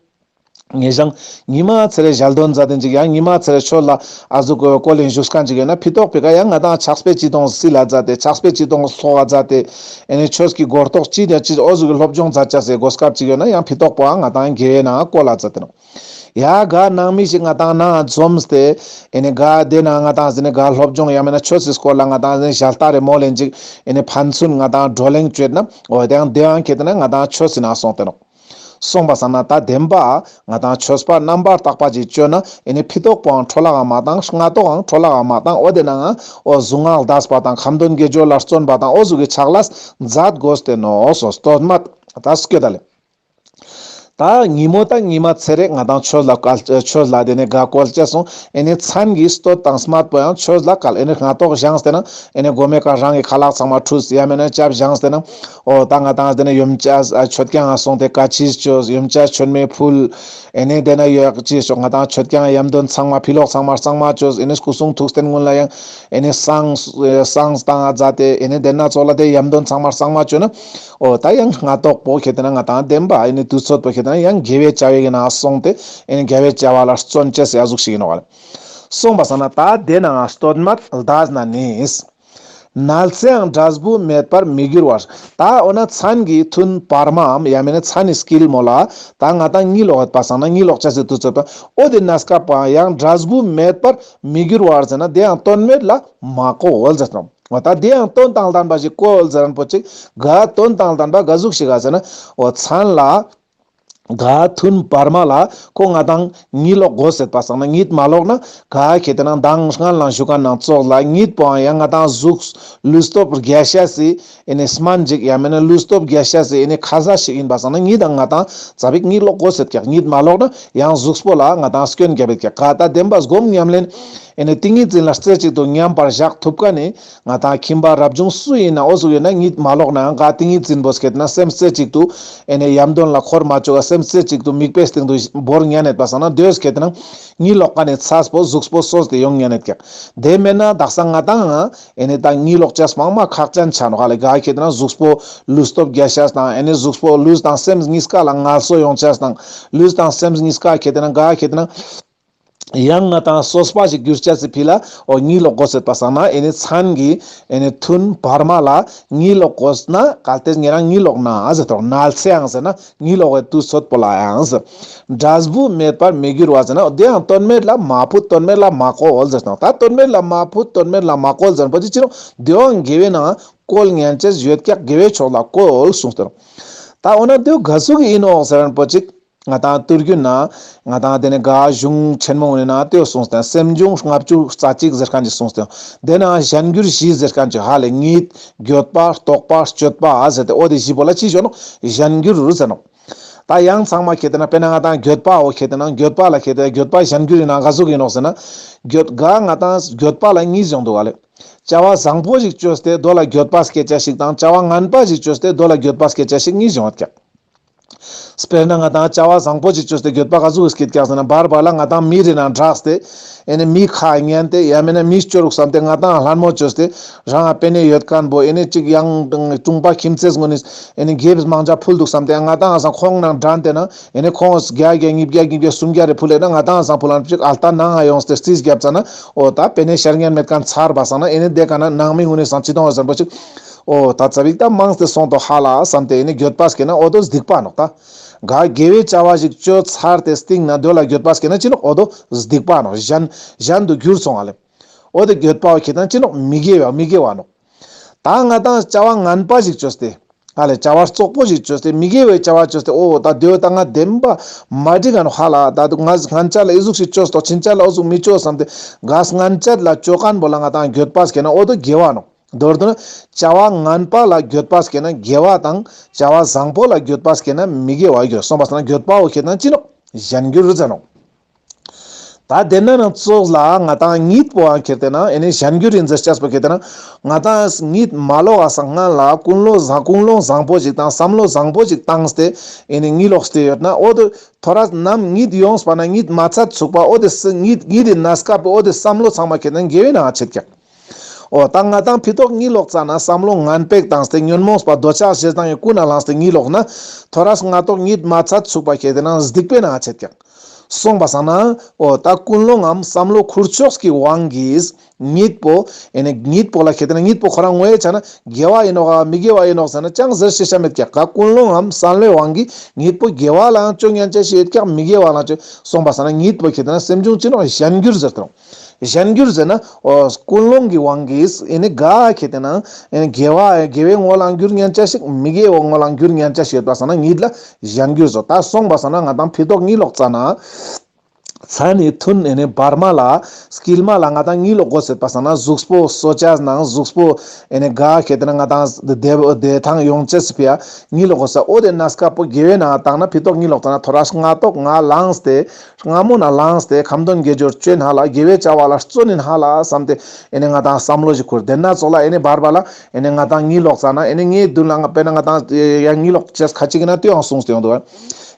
ངེ་ཞང་ཉི་མ་ཚེ་རེ་ཞལ་འདོན་མཛད་དེ་ཅིག་ཡང་ཉི་མ་ཚེ་རེ་ཆོས་ལ་ཨ་ཟུག་གི་བཀོལ་ཡིན་བཞུགས་མཁན་ཅིག་ཡོད་ན་ཕི་ཏོག་པེ་ཀ་ཡང་ང་དང་ཕྱག་དཔེ་ཅི་དོང་སིལ་ལ་མཛད་དེ་ཕྱག་དཔེ་ཅི་དོང་སློག་ག་མཛད་དེ་ཨེ་ནི་ཆོས་ཀྱི་སྒོ་རྟོགས་ཅི་དང་ཅི་འོ་ཟུག་གི་སློབ་སྦྱོང་མཛད་ཅེས་སི་གོ་སྐབས་ཅིག་ཡོད་ན་ཡང་ཕི་ཏོག་པོའང་ང་དང་དགེ་བའི་ནང་བཀོལ་ལ་མཛད་དེ་ནོག་ཡ་ག་ནང་མི་ཞིག་ང་དང་ནང་འཛོམས་ཏེ་ཨེ་ནི་ག་དེ་ན་ང་དང་ཟེར་ནི་ག་སློབ་སྦྱོང་ཡང་མེད་ན་ཆོས་སི་སྐོར་ལ་ང་དང་ཟེར་ནི་ཞལ་ལྟ་རེ་མོལ་ལེན་ཅིག་ཨེ་ནི་ཕན་ཚུན་ང་དང་བགྲོ་གླེང་བྱེད་ན་འོ་དེའང་དེའང་ཁེ་ཏེ་ན་ང་དང་ཆོས་སི་ནང་སོང་སྟེ་ནོག་གསུངས་པ་སང་ན་ད་བདེན་པ་ང་དང་ཆོས་པ་རྣམ་པར་དག་པ་ཅིག་བཅོས་ན་ཨེ་ནི་ཕི་ཏོག་པོའང་འཕྲོ་བརླག་ག་མ་བཏང་། སྔ་ཏོག་ཡང་འཕྲོ་བརླག་ག་མ་བཏང་། འོ་དེ་ནའང་འོ་གཟུངས་སྔགས་ཟླས་པ་དང་ཁ་འདོན་དགེ་སྦྱོར་ལ་བརྩོན་པ་དང་འོ་ཟུག་གི་ཕྱག་ལས་མཛད་དགོས་ཏེ་ནོག་སོ། སྟོད་སྨད་ད་སྐྱོད་ད་ལེ། ད་ཉི་མོ་ད་ཉི་མ་ཚེ་རེ་ང་དང་ཆོས་ལ་བཀལ་ཆོས་ལ་དེ་ནས་ག་བཀོལ་ཅེས་སོང་། ཨེ་ནི་མཚན་གྱི་སྟོད་དང་སྨད་པོ་ཡང་ཆོས་ལ་བཀལ། ཨེ་ནི་སྔ་ཏོག་བཞེངས་ཏེ་ན་ཨེ་ནི་མགོ་མའི་ཀ་རང་གི་ཁ་ལག་ཚང་མ་ཁྲུས་ཡང་མེད་ན་ཅབ་བཞེངས་ཏེ་ན། འོ་ད་ང་དང་དེ་ནས་ཡོན་ཆབ་མཆོད་ཁང་ང་སོང་སྟེ་བཀའ་ཕྱིར་བཅོས། ཡོན་ཆབ་མཆོད་མེ་ཕུལ། ཨེ་ནི་དེ་ན་ཡོད་ཅི་ཞོག་ང་དང་མཆོད་ཁང་ཡམ་དོན་ཚང་མ་ཕི་ལོག་ཚང་མ་གཙང་མ་བཅོས། ཨེ་ནི་སྐུ་གསུང་ཐུགས་རྟེན་ཀུན་ལ་ཡང་ཨེ་ནི་བསང་བསང་བཏང་ང་མཛད་དེ་ཨེ་ནི་དེ་ན་ཚོགས་ལ་དེ་ཡམ་དོན་ཚང་མ་གཙང་མ་བཅོས་ན། འོ་ད་ཡང་སྔ་ཏོག་པོ་ཁེ་ཏེ་ན་ང་དང་བདེན་པ་ཨེ་ནི་དུས་ཚོད་པོ་ཁེ་ཏེ་ན་ཡང་དགེ་བའི་བྱ་བའི་གི་ནང་སོང་སྟེ་ཨེ་ནི་དགེ་བའི་བྱ་བ་ལ་བརྩོན་ཅེས་ཡ་ཟུག་ཞིག་ཡིན་ནོག་ག་ལེ། གསུངས་པ་སང་ན་ད་དེ་ནའང་སྟོད་སྨད་ལྡས་ན་ནི། ནལ་ཚེའང་འབྲས་བུ་མེད་པར་མི་འགྱུར་བར། ད་འོ་ན་མཚན་གྱི་ཐུན་བར་མའམ་ཡང་མེད་ན་མཚན་ནི་དཀྱིལ་མོ་ལ་ད་ང་དང་གཉིད་ལོག་ཡོད་པ་སང་ན་གཉིད་ལོག་ཅེས་སི་དུས་ཚོད་པ་འོ་དེ་གནས་སྐབས་པ་ཡང་འབྲས་བུ་མེད་པར་མི་འགྱུར་བར་ཟེར་ན་དེའང་དོན་མེད་ལ་མ་བཀོལ་ཟེར་ནོག་འོ་ད་དེའང་དོན་དང་ལྡན་པ་ཞིག་བཀོལ་ཟེར་རན་པོ་ཅིག་ག་དོན་དང་ལྡན་པ་ག་ཟུག་ཞིག་ག་ཟེར་ན། འོ་མཚན་ལ་ག་ཐུན་བར་མ་ལ་ཁོ་ང་དང་གཉིད་ལོག་དགོས་ཟེར་པ་སང་ན་གཉིད་མ་ལོག་ན་ག་ཁེ་ཏེ་ན་མདང་སྔན་ལ་ཞུ་མཁན་ནང་ཙོགས་ལ་གཉིད་པོའང་ཡང་ང་དང་གཟུགས་ལུས་སྟོབས་རྒྱས་ཤེས་སི་ཨེ་ནི་སྨན་ཅིག་ཡང་མེད་ན་ལུས་སྟོབས་རྒྱས་ཤེས་སི་ཨེ་ནི་ཁ་ཟས་ཤིག་ཡིན་པ་སང་ན་གཉིད་དང་ང་དང་ཙ་པིག་གཉིད་ལོག་དགོས་ཟེར་ཀྱག་གཉིད་མ་ལོག་ན་ཡང་གཟུགས་པོ་ལ་ང་དང་སྐྱོན་རྒྱབ་ཡོད་ཀྱག་ག་ད་བདེན་པ་སྒོམ་ཉམས་ལེན་ཨེ་ནི་ཏིང་ངེ་འཛིན་ལ་རྩེ་གཅིག་ཏུ་མཉམ་པར་བཞག་ཐུབ་མཁན་ནི་ང་དང་ཁྱིམ་པ་རབ་བྱུང་སུ་ཡིན་ན་འོ་ཟུག་ཡོད་ན་གཉིད་མ་ལོག་ནའང་ག་ཏིང་ངེ་འཛིན་པོ་སྐྱེད་ན་སེམས་རྩེ་གཅིག་ཏུ་ཨེ་ནི་ཡམ་དོན་ལ་འཁོར་མ་བཅུག་ག་སེམས་རྩེ་གཅིག་ཏུ་མིག་དཔེ་སྟེང་དུ་བོར་ཉན་ཡོད་པ་སང་ན་དེ་སྐྱེད་ན་གཉིད་ལོག་མཁན་ནི་ཚས་པོ་གཟུགས་པོ་སོས་ཏེ་ཡོང་ཉན་ཡོད་ཀྱག་དེ་མེད་ན་དག་ས་ང་དང་ཨེ་ནི་ད་གཉིད་ལོག་ཅེས་མང་མ་ཁག་ཅན་ཆ་ནོག་ཧ་ལེ། ག་ཁེ་ཏེ་ན་གཟུགས་པོ་ལུས་སྟོབས་རྒྱས་ཤེས་དང་ཨེ་ནི་གཟུགས་པོ་ལུས་དང་སེམས་གཉིས་ཀ་ལ་ངལ་གསོ་ཡོང་ཅེས་དང་ལུས་དང་སེམས་གཉིས་ཀ་ཁེ་ཏེ་ན་ག་ཁེ་ཏེ་ན་ཡང་ང་དང་གསོ་བ་ཞིག་འགྱུར་ཅེས་སི་ཕི་ལ་འོ་གཉིད་ལོག་དགོས་ཟེར་པ་སང་ན་ཨེ་ནི་མཚན་གྱི་ཨེ་ནི་ཐུན་བར་མ་ལ་གཉིད་ལོག་དགོས་ན་གལ་ཏེ་ཉེ་རང་གཉིད་ལོག་ན་ཟེར་ཏོ་ནལ་ཚེའང་ཟེར་ན་གཉིད་ལོག་གི་དུས་ཚོད་པོ་ལ་ཡང་ཟེར། འབྲས་བུ་མེད་པར་མི་འགྱུར་བ་ཟེར་ན་དེའང་དོན་མེད་ལ་མ་ཕུད་དོན་མེད་ལ་མ་བཀོལ་ཟེར་ཏོ་ད་དོན་མེད་ལ་མ་ཕུད་དོན་མེད་ལ་མ་བཀོལ་ཟེར་པོ་དེ་ཅི་རུང་དེའང་དགེ་བའི་ནང་ བཀོལ་ཉན་ཅེས་ཡོད་ཀྱག། དགེ་བའི་ཕྱོགས་ལ་བཀོལ་གསུངས་ཏེ་ནོག། ད་འོ་ན་དེ་ག་ཟུག་གི་ཨིན་ནོག་ཟེར་ན་པོ་ཅིག། ང་དང་ཏུར་གུན་ན་ང་དང་དེ་ནེ་ག་གཞུང་ཆེན་མོ་ནི་ན་དེ་གསུངས་ཏེ་སེམས་བྱུང་ལྔ་བཅུ་རྩ་གཅིག་ཟེར་ཁན་ཅིག་གསུངས་ཏེ། དེ་ན་གཞན་འགྱུར་བཞི་ཟེར་ཁན་ཅིག་ཧ་ལེ་གཉིད་འགྱོད་པ་རྟོག་པ་སྤྱོད་པ་ཟེར་ཏེ་འོ་དེ་བཞི་པོ་ལ་ཅི་ཞུ་ནོག། གཞན་འགྱུར་ཟེར་ནོག། ད་ཡང་ཚང་མ་ཁེ་ཏེ་ན་དཔེར་ན་ང་དང་འགྱོད་པའོ་ཁེ་ཏེ་ན་འགྱོད་པ་ལ་ཁེ་ཏེ་ན་འགྱོད་པ་གཞན་འགྱུར་ཨིན་ན་ག་ཟུག་ཨིན་ནོག་ཟེར་ན། འགྱོད་ག་ང་དང་འགྱོད་པ་ལ་གཉིས་ཡོང་དུག་ག་ལེ། བྱ་བ་བཟང་པོ་ཞིག་ཅོས་ཏེ་དོ་ལ་འགྱོད་པ་སྐྱེ་ཅེས་ཞིག་དང་བྱ་བ་ངན་པ་ཞིག་ཅོས་ཏེ་དོ་ལ་འགྱོད་པ་སྐྱེ་ཅེས་ཞིག་གཉིས་ཡོང་བ་ཀྱག། དཔེར་ན་ང་དང་བྱ་བ་བཟང་པོ་ཞིག་ཅོས་ཏེ་འགྱོད་པ་ག་ཟུག་སྐྱེད་ཀྱག་ཟེར་ན་བར་བར་ལ་ང་དང་མི་རེ་ན་འདྲགས་ཏེ། ཨེ་ནི་མི་ཁ་ཉན་ཏེ་ཡང་མེན་ན་མི་སྐྱོ་རུག་བསམ་སྟེ་ང་དང་ལྷན་མོ་ཅོས་ཏེ་རང་ང་པེ་ནེ་ཡོད་ཁན་བོ་ཨེ་ནི་ཅིག་ཡང་དྲུང་པ་ཁྱིམ་མཚེས་ངོ་ནི་ཨེ་ནི་དགེ་བའི་མང་ཇ་ཕུལ་དུག་བསམ་སྟེ་ང་དང་ས་ཁོང་ནང་འགྲན་ཏེ་ན་ཨེ་ནི་ཁོང་བརྒྱ་བརྒྱ་ཉིས་བརྒྱ་ཉིས་བརྒྱ་སུམ་བརྒྱ་རེ་ཕུལ་ལེ་ན་ང་དང་ས་ཕུལ་ལན་ཅིག་ཨལ་ཏ་ནང་ང་ཡོངས་ཏེ་རྩིས་རྒྱབ་ཙ་ན་འོ་ད་པེ་ནེ་ཤར་ཉན་མེད་ཁན་ཚར་བ་སང་ན་ཨེ་ནི་དེ་ཀ་ན་ནང་མི་ངོ་ནི་སང་ཅི་དོང་བ་ཟེར་པོ་ཅིག། འོ་ད་ཙ་བིག་ད་མང་སྟེ་སོང་དོ་ཧ་ལ་བསམ་སྟེ་ཨེ་ནི་འགྱོད་པ་སྐྱེ་ན་འོ་དོ་སྡིག་པ་ནོག་ད། ག་དགེ་བའི་བྱ་བ་ཞིག་ཅོ་ཚར་ཏེ་སྟིང་ན་དོ་ལ་འགྱོད་པ་སྐྱེ་ན་ཅི་ནོག། འོ་དོ་སྡིག་པ་ནོག། གཞན་གཞན་དུ་གྱུར་སོང་ཨ་ལེ། འོ་དེ་འགྱོད་པའོ་ཁེ་ཏེ་ན་ཅི་ནོག། མི་དགེ་བ་མི་དགེ་བ་ནོག། ད་ང་དང་བྱ་བ་ངན་པ་ཞིག་ཅོས་ཏེ་ཨ་ལེ་བྱ་བ་རྩོག་པོ་ཞིག་ཅོས་ཏེ་མི་དགེ་བའི་བྱ་བ་ཅོས་ཏེ་འོ་ད་དེ་བོ་ད་ང་བདེན་པ་མ་འགྲིག་ག་ནོག་ཧ་ལ་ད་དུ་ང་སྔན་ཆད་ལ་ཨི་ཟུག་ཞིག་ཅོས་ཏོག་ཕྱིན་ཆད་ལ་འོ་ཟུག་མི་ཅོ་བསམ་སྟེ་ག་སྔན་ཆད་ལ་ཅོ་ཁན་བོ་ལ་ང་དང་འགྱོད་པ་སྐྱེ་ན་འོ་དོ་དགེ་བ་ནོག། མདོར་བསྡུ་ན་བྱ་བ་ངན་པ་ལ་འགྱོད་པ་སྐྱེ་ན་དགེ་བ་དང་བྱ་བ་བཟང་པོ་ལ་འགྱོད་པ་སྐྱེ་ན་མི་དགེ་བ་གྱུར། སོང་པ་སང་ན་འགྱོད་པའོ་ཁེ་ཏེ་ན་ཅི་ནོག། གཞན་འགྱུར་ཟེར་ནོག། ད་དེ་ན་ནང་ཙོགས་ལ་ང་དང་གཉིད་པོའང་ཁེ་ཏེ་ན་ཨེ་ནི་གཞན་འགྱུར་ཨིན་ཟེར་ཅེས་པོ་ཁེ་ཏེ་ན་ང་དང་གཉིད་མ་ལོག་ག་སང་སྔན་ལ་ཀུན་སློང་བཟང་ཀུན་སློང་བཟང་པོ་ཞིག་དང་བསམ་བློ་བཟང་པོ་ཞིག་བཏང་སྟེ་ཨེ་ནི་གཉིད་ལོག་སྟེ་ཡོད་ན་འོ་དོ་ཐོ་རས་ནམ་གཉིད་ཡོངས་པ་ན་གཉིད་མ་ཚད་ཚུགས་པ་འོ་དེ་གཉིད་གཉིད་དེ་ན་སྐབས་འོ་དེ་བསམ་བློ་ཚང་མ་ཁེ་ཏེ་ན་དགེ་བའི་ནང་ཆེད་ཀྱག། འོ་ད་ང་དང་ཕི་ཏོག་གཉིད་ལོག་ཙ་ན་བསམ་བློ་ངན་པ་བཏང་སྟེ་ཉོན་མོངས་པ་འདོད་ཆགས་ཞེ་སྡང་གི་ཀུན་ནས་བསླངས་ཏེ་གཉིད་ལོག་ན་ཐོ་རས་སྔ་ཏོག་གཉིད་མ་ཚད་ཚུགས་པ་ཁེ་ཏེ་ན་སྡིག་པའི་ནང་ཆེད་ཀྱག། སོང་པ་སང་ན་འོ་ད་ཀུན་སློང་ངམ་བསམ་བློ་ཁུར་ཕྱོགས་ཀྱི་དབང་གིས་གཉིད་པོ་ཨེ་ནི་གཉིད་པོ་ལ་ཁེ་ཏེ་ན་གཉིད་པོ་ཁོ་རང་ངོ་ཡེ་ཆ་ན་དགེ་བ་ཨིན་ནོག་ག་མི་དགེ་བ་ཨིན་ནོག་ཟེར་ན་ཅང་ཟེར་ཤེས་ཤ་མེད་ཀྱག། ག་ཀུན་སློང་ངམ་བསམ་བློའི་དབང་གིས་གཉིད་པོ་དགེ་བ་ལའང་ཅོ་ཉན་ཅེས་ཤིག་ཡོད་ཀྱག་མི་དགེ་བ་ལའང་ཅོ། སོང་པ་སང་ན་གཉིད་པོ་ཁེ་ཏེ་ན་སེམས་བྱུང་ཅི་ནོག་གཞན་འགྱུར་ཟེར་ཏེ་ནོག། གཞན་འགྱུར་ཟེར་ན་འོ་ཀུན་སློང་གི་དབང་གིས་ཨེ་ནི་ག་ཁེ་ཏེ་ན་ཨེ་ནི་དགེ་བ་དགེ་བའི་ངོ་ལའང་འགྱུར་ཉན་ཅེས་ཤིག་མི་དགེ་བའི་ངོ་ལའང་འགྱུར་ཉན་ཅེས་ཤིག་ཡོད་པ་སང་ན་གཉིད་ལ་གཞན་འགྱུར་ཟེར། ད་སོང་པ་སང་ན་ང་དང་ཕི་ཏོག་གཉིད་ལོག་ཙ་ན་ཚ་ནི་ཐུན་ཨེ་ནི་བར་མ་ལ་དཀྱིལ་མ་ལ་ང་དང་གཉིད་ལོག་དགོས་ཟེར་པ་སང་ན་གཟུགས་པོ་གསོ་ཅེས་ནང་གཟུགས་པོ་ཨེ་ནི་ག་ཁེ་ཏེ་ན་ང་དང་བདེ་བདེ་ཐང་ཡོང་ཅེས་སི་ཕི་ཡ་གཉིད་ལོག་དགོས་ས། འོ་དེ་ན་སྐབས་པོ་དགེ་བའི་ནང་བཏང་ན་ཕི་ཏོག་གཉིད་ལོག་ཙ་ན་ཐོ་རས་སྔ་ཏོག་ང་ལངས་ཏེ་སྔ་མོ་ན་ལངས་ཏེ་ཁ་འདོན་དགེ་སྦྱོར་ཅོ་ཨིན་ཧ་ལ་དགེ་བའི་བྱ་བ་ལ་བརྩོན་ཨིན་ཧ་ལ་བསམ་སྟེ་ཨེ་ནི་ང་དང་བསམ་བློ་ཞིག་ཁུར། དེ་ན་ཙོགས་ལ་ཨེ་ནི་བར་བར་ལ་ཨེ་ནི་ང་དང་གཉིད་ལོག་ཙ་ན་ཨེ་ནི་ངའི་མདུན་ལ་ང་དཔེར་ན་ང་དང་ཡང་གཉིད་ལོག་ཅེས་ཁ་ཅིག་ན་དེའང་གསུངས་ཏེ་ཡོང་དུག།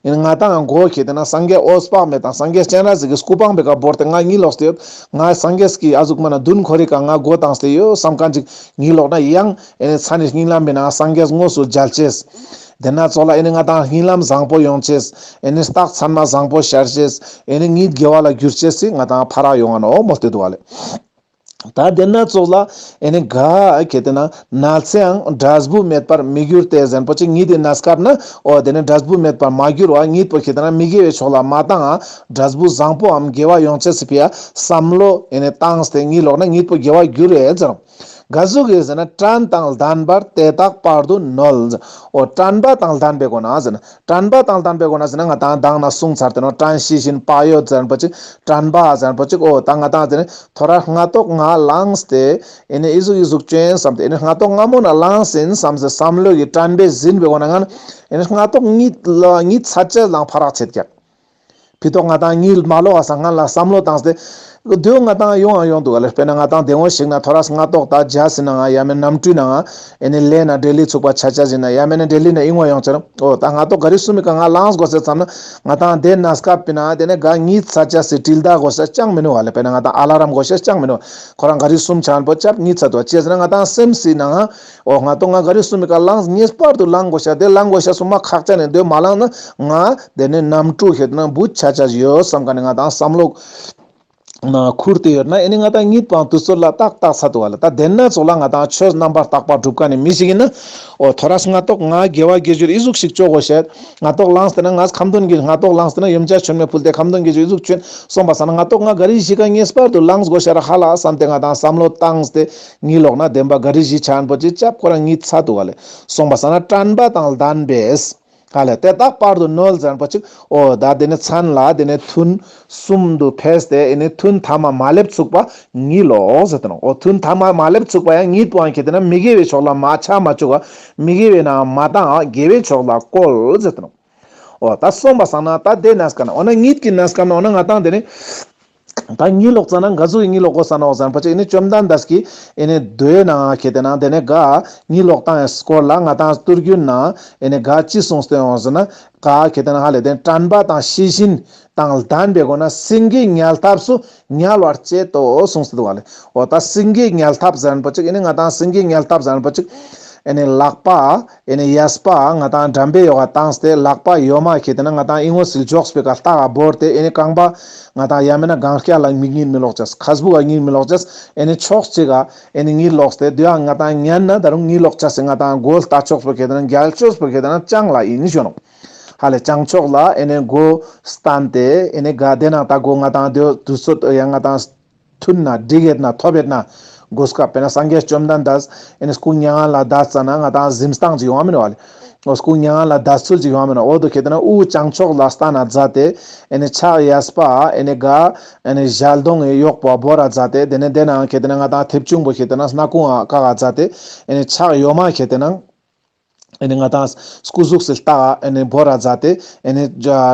ཨེ་ནི་ང་དང་མགོ་ཁེ་ཏེ་ན་སངས་རྒྱས་འོད་དཔག་མེད་དང་སངས་རྒྱས་སྤྱན་རས་གཟིགས་ཀྱི་སྐུ་པང་པེ་ཀ་བོར་ཏེ་ང་གཉིད་ལོག་སྟེ་ཡོད། ང་སངས་རྒྱས་ཀྱི་ཨ་ཟུག་མ་ན་མདུན་ཁོ་རེ་ཀ་ང་མགོ་བཏང་སྟེ་ཡོད་བསམ་ཁན་ཅིག་གཉིད་ལོག་ན་ཡང་ཨེ་ནི་ཚ་ནི་སྙིང་ལམ་པེ་ན་སངས་རྒྱས་དངོས་སུ་མཇལ་ཅེས། དེ་ན་ཙོགས་ལ་ཨེ་ནི་ང་དང་སྙིང་ལམ་བཟང་པོ་ཡོང་ཅེས། ཨེ་ནི་རྟགས་མཚན་མ་བཟང་པོ་ཤར་ཅེས། ཨེ་ནི་གཉིད་དགེ་བ་ལ་འགྱུར་ཅེས་སི་ང་དང་ཕ་རག་ཡོང་ང་ནོག་མོལ་ཏེ་དུག་ག་ལེ། ད་དེ་ན་ཙོགས་ལ་ཨེ་ནི་ག་ཁེ་ཏེ་ན་ནལ་ཚེའང་འབྲས་བུ་མེད་པར་མི་འགྱུར་ཏེ་ཟེར་པོ་ཅིག་གཉིད་དེ་ན་སྐབས་ན་འོ་དེ་ནི་འབྲས་བུ་མེད་པར་མ་གྱུར་བ་གཉིད་པོ་ཁེ་ཏེ་ན་མི་དགེ་བའི་ཕྱོགས་ལ་མ་བཏང་ང་འབྲས་བུ་བཟང་པོའམ་དགེ་བ་ཡོང་ཅེས་སི་ཕི་ཡ་བསམ་བློ་ཨེ་ནི་བཏང་སྟེ་གཉིད་ལོག་ན་གཉིད་པོ་དགེ་བ་འགྱུར་རེད་ཟེར། ག་ཟུག་གི་ཟེར་ན་དྲན་དང་ལྡན་པར་དེ་དག་བར་དུ་ནོད། འོ་དྲན་པ་དང་ལྡན་པའི་སྒོ་ན་ཟེར་ན་དྲན་པ་དང་ལྡན་པའི་སྒོ་ན་ཟེར་ན་ང་དང་མདང་ན་གསུངས་ཚར་ཏེ་ནོག། དྲན་ཤེས་བཞིན་བག་ཡོད་ཟེར་ན་པོ་ཅིག་དྲན་པ་ཟེར་ན་པོ་ཅིག་འོ་ད་ང་དང་ཟེར་ན་ཐོ་རས་སྔ་ཏོག་ང་ལངས་ཏེ་ཨེ་ནི་ཨི་ཟུག་ཨི་ཟུག་ཅོ་ཨིན་བསམ་སྟེ་ཨེ་ནི་སྔ་ཏོག་སྔ་མོ་ན་ལངས་ཨིན་བསམ་སྟེ་བསམ་བློ་གི་དྲན་པས་ཟིན་པའི་སྒོ་ན་ང་ཨེ་ནི་སྔ་ཏོག་གཉིད་ལ་གཉིད་ཚད་ཅེས་ལའང་ཕ་རག་ཆེད་ཀྱག། ཕི་ཏོག་ང་དང་གཉིད་མ་ལོག་ག་སང་སྔན་ལ་བསམ་བློ་བཏང་སྟེ། དེའོ་ང་དང་ཡོང་ང་ཡོང་དུག་ག་ལེ། དཔེར་ན་ང་དང་དེ་སྔོན་ཞིག་ན་ཐོ་རས་སྔ་ཏོག་ད་ཇ་སི་ནང་ང་ཡང་མེན་ན་གནམ་གྲུའི་ནང་ང་ཨེ་ནི་ལེ་ན་ལྡི་ལི་ཚུགས་པ་ཆ་ཆ་ཟིན་ན་ཡང་མེན་ན་ལྡི་ལི་ན་ཨིན་བ་ཡོང་ཅེ་ན། འོ་ད་སྔ་ཏོག་ག་རི་སུམ་མི་ཀ་ང་ལངས་དགོས་ཟེར་བསམ་ན་ང་དང་དེ་ན་སྐབས་པེ་ན་དེ་ནི་ག་གཉིད་ཚད་ཅེས་སི་དྲིལ་བརྡ་དགོས་ས་ཅང་མི་ནུག་ག་ལེ། དཔེར་ན་ང་དང་ཨ་ལ་རམ་དགོས་ས་ཅང་མི་ནུག། ཁོ་རང་ག་རི་སུམ་ཆ་ན་པོ་ཅབ་གཉིད་ཚད་དུག་ཅེས་ཟེར་ན་ང་དང་སེམས་སི་ནང་ང་འོ་སྔ་ཏོག་ང་ག་རི་སུམ་མི་ཀ་ལངས་ངེས་པར་དུ་ལངས་དགོས་ཤ་དེ་ལངས་དགོས་ཤ་སུ་མ་ཁག་ཅན་ནི་དེ་མ་ལངས་ན་ང་དེ་ནི་གནམ་གྲུ་ཁེ་ཏེ་ན་བུད་ཆ་ཆ་ཡོད་བསམ་ཁན་ནི་ང་དང་བསམ་བློ་ ན་ཁུར་ཏེ་ཡོད་ན་ཨེ་ནི་ང་ཏང་གཉིད་པའང་དུས་ཚོད་ལ་ཏག་ཏག་ཚར་འདུག་ག་ལེ། ད་དེན་ན་ཙོགས་ལ་ང་ཏང་ཆོས་རྣམ་པར་དག་པ་སྒྲུབ་མཁན་ནི་མི་ཞིག་ཡིན་ན། འོ་ཐོ་རས་སྔ་ཏོག་ང་དགེ་བ་དགེ་སྦྱོར་ཨི་ཟུག་ཞིག་ཅོ་དགོས་ཤེས། སྔ་ཏོག་ལངས་ཏེ་ན་ང་ཁ་འདོན་གྱི་སྔ་ཏོག་ལངས་ཏེ་ན་ཡོན་ཆབ་མཆོད་མེ་ཕུལ་ཏེ་ཁ་འདོན་གྱི་ཨི་ཟུག་ཅོ་ཡིན་སོང་པ་སང་ན་སྔ་ཏོག་ང་ག་རི་བཞི་ཀ་ངེས་པར་དུ་ལངས་དགོས་ཤེས་ར་ཧ་ལ་བསམ་སྟེ་ང་ཏང་བསམ་བློ་བཏང་སྟེ་གཉིད་ལོག་ན་དེན་པ་ག་རི་བཞི་ཆ་ཨན་པོ་ཅིག་ཅབ་ཁོ་རང་གཉིད་ཚར་འདུག་ག་ལེ། སོང་པ་སང་ན་དྲན་པ་དང་ལྡན་པས། ཧ་ལེ་དེ་དག་བར་དུ་ནོལ་ཟེར་ཁན་པོ་ཅིག་འོ་ད་དེ་ནི་མཚན་ལ་དེ་ནི་ཐུན་གསུམ་དུ་ཕེས་ཏེ་ཨེ་ནི་ཐུན་ཐ་མ་མ་སླེབས་ཚུགས་པ་གཉིད་ལོག་ཟེར་ཏེ་ནོག་འོ་ཐུན་ཐ་མ་མ་སླེབས་ཚུགས་པ་ཡང་གཉིད་པོའང་ཁེ་ཏེ་ན་མི་དགེ་བའི་ཕྱོགས་ལ་མ་ཆ་མ་བཅུག་ག་མི་དགེ་བའི་ནང་མ་བཏང་དགེ་བའི་ཕྱོགས་ལ་བཀོལ་ཟེར་ཏེ་ནོག་འོ་ད་སོང་པ་སང་ན་ད་དེ་ནས་ཀ་ན་འོ་ན་གཉིད་ཀྱི་གནས་སྐབས་ན་འོ་ན་ང་ཏང་དེ་ནི། ད་གཉིད་ལོག་ཙ་ན་ག་ཟུག་གི་གཉིད་ལོག་དགོས་ས་ནོག་ཟེར་ཁན་པོ་ཅིག་ཨེ་ནི་བཅོམ་ལྡན་འདས་ཀྱིས་ཨེ་ནི་མདོའི་ནང་ཁེ་ཏེ་ན་དེ་ནི་ག་གཉིད་ལོག་བཏང་ཡའི་སྐོར་ལ་ང་ཏང་བསྡུས་རྒྱུན་ན་ཨེ་ནི་ག་ཅི་གསུངས་ཏེ་ཡོང་ཟེར་ན་ག་ཁེ་ཏེ་ན་ཧ་ལེ་དེ་དྲན་པ་དང་ཤེས་བཞིན་དང་ལྡན་པའི་སྒོ་ནས་སེང་གེའི་ཉལ་ཐབས་སུ་ཉལ་བར་བྱེད་དོ་གསུངས་ཏེ་འདུག་ག་ལེ། འོ་ད་སེང་གེའི་ཉལ་ཐབས་ཟེར་ཁན་པོ་ཅིག་ཨེ་ནི་ང་ཏང་སེང་གེའི་ཉལ་ཐབས་ཟེར་ཁན་པོ་ཅིག་ཨེ་ནི་ལག་པ་ཨེ་ནི་གཡས་པ་ང་ཏང་འགྲམ་པའི་ཡོག་ག་བཏང་སྟེ་ལག་པ་གཡོན་མ་ཁེ་ཏེ་ན་ང་ཏང་ཨི་ངོས་སི་འཇོག་པའི་ཀ་ལྟག་ག་བོར་ཏེ་ཨེ་ནི་རྐང་པ་ང་ཏང་ཡང་མེད་ན་གང་རྐྱལ་ལ་མི་གཉིད་མི་ལོག་ཅེས་ཁ་སྦུག་ག་གཉིད་མི་ལོག་ཅེས་ཨེ་ནི་ཕྱོགས་གཅིག་ག་ཨེ་ནི་གཉིད་ལོག་སྟེ་དེ་ཡང་ང་ཏང་ཉན་ན་ད་རུང་གཉིད་ལོག་ཅེས་སི་ང་ཏང་མགོ་ལྟག་ཕྱོགས་པོ་ཁེ་ཏེ་ན་རྒྱལ་ཕྱོགས་པོ་ཁེ་ཏེ་ན་བྱང་ལ་ཡིན་ཞུ་ནོག་ཧ་ལེ་བྱང་ཕྱོགས་ལ་ཨེ་ནི་མགོ་བསྟན་ཏེ་ཨེ་ནི་ག་དེ་ནང་ད་མགོ་ང་ཏང་དེ་དུས་ཚོད་ཡང་ང་ཏང་མཐུན་ན་འགྲིག་ཡོད་ན་ཐོབ་ཡོད་ན་གོ་སྐབས་དཔེར་ན་སངས་རྒྱས་བཅོམ་ལྡན་འདས་ཨེ་ནི་སྐུ་མྱ་ངན་ལས་འདས་ཙ་ན་ང་ཏང་གཟིམས་སྟངས་ཅིག་ཡོང་བ་མེན་ན་ལེ། འོ་སྐུ་མྱ་ངན་ལས་འདས་ཚུལ་ཅིག་ཡོང་བ་མེན་ན། འོ་དོ་ཁེ་ཏེ་ན་དབུ་བྱང་ཕྱོགས་ལ་བསྟན་ན་མཛད་དེ་ཨེ་ནི་ཕྱག་གཡས་པ་ཨེ་ནི་ག་ཨེ་ནི་ཞལ་གདོང་གི་གཡོག་པོ་བོར་ར་མཛད་དེ་དེ་ནི་དེ་ནང་ཁེ་ཏེ་ན་ང་ཏང་མཐེབ་ཆུང་པོ་ཁེ་ཏེ་ན་སྣ་ཁུང་ང་བཀག་ག་མཛད་དེ་ཨེ་ནི་ཕྱག་གཡོན་མ་ཁེ་ཏེ་ན་ཨེ་ནི་ང་ཏང་སྐུ་གཟུགས་སི་ལྟག་ཨེ་ནི་བོར་ར་མཛད་དེ་ཨེ་ནི་ག་